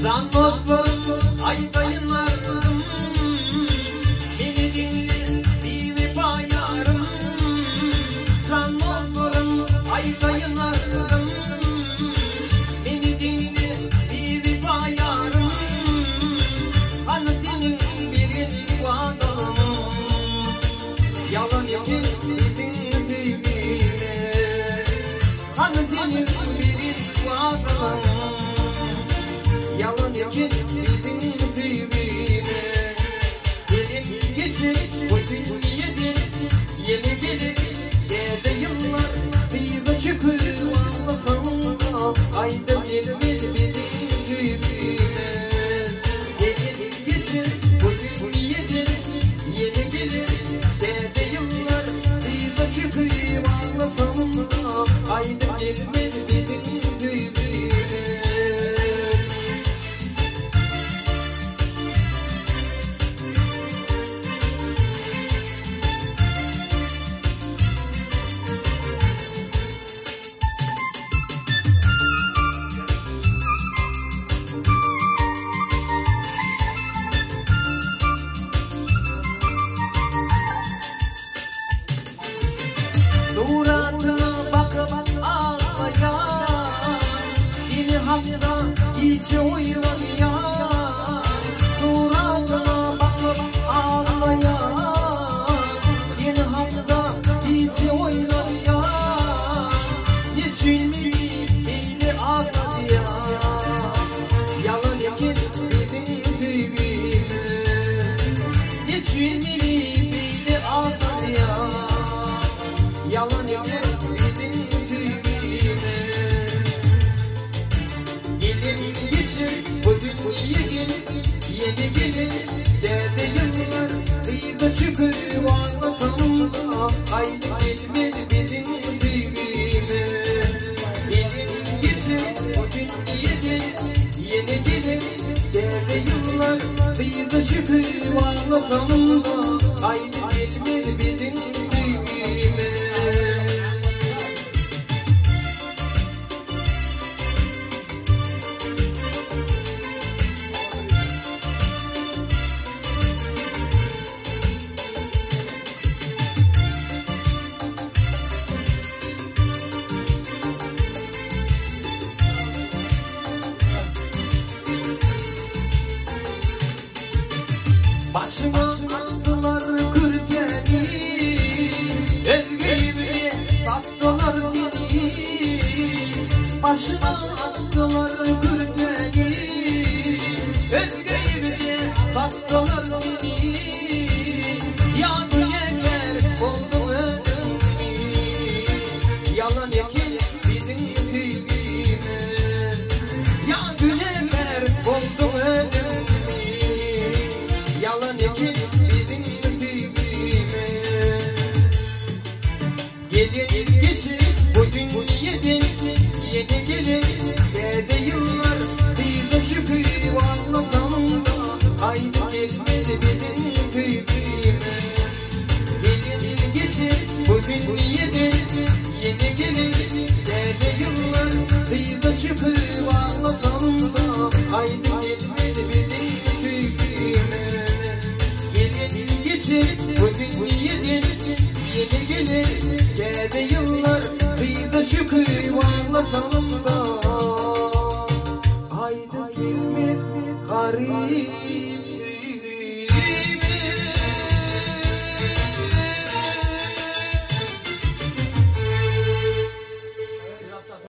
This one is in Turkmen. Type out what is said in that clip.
Jan dostlarym, aýdaýyn arzym, Meni diňle, biwepa ýarym. Jan dostlarym, aýdaýyn arzym, Meni diňle, biwepa ýarym. Hany seniň beren wadaň? Ýalan eken biziň söýgimiz. Hany seniň beren wadaň? Ýalan eken biziň söýgimiz. Gelin geçer bu dünýeden, ýene geler täze ýyllar. Yza çöküp aglasaň-da, gaýdyp gelmez biziň söýgimiz. Gelin geçer bu dünýeden, ýene geler täze ýyllar. Yza çöküp aglasaň-da, gaýdyp gelmez biziň söýgimiz. Suratyna bakyp aglaýan, Seni hakda hiç oýlanýan. Suratyna bakyp aglaýan, Seni hakda hiç oýlanýan. Neçün meni beýle agladýan? Ýalan eken biziň söýgimiz. Neçün meni beýle agladýan? Ýalan eken biziň söýgimiz. Gelin geçer bu dünýe gelip, ýene geler täze ýyllar. Yza çöküp aglasam-da, gaýdyp gelmez biziň söýgimiz. Gelin geçer bu dünýe gelip, ýene geler täze ýyllar. Yza çöküp aglasam-da, gaýdyp gelmez biziň söýgimiz. Başyma atdylar kürtäni, Özge ýüzüne satdylar seni. Başyma atdylar kürtäni, Özge ýüzüne satdylar seni. Ýa günäkär bolduň özüňmi? Ýalan eken biziň söýgimiz. Ýa günäkär bolduň özüňmi? Ýalan eken biziň söýgimiz. Gelin geçir bu dünýeden, ýene geler täze ýyllar. Yza çöküp aglasam-da, gaýdyp gelmez biziň söýgimiz. Gelin geçir bu dünýeden, ýene geler täze ýyllar. Yza çöküp aglasam-da, gaýdyp gelmez biziň söýgimiz. Gelin geçir bu dünýeden, ýene geler täze ýyllar. Yza çöküp aglasam-da, gaýdyp gelmez garyp.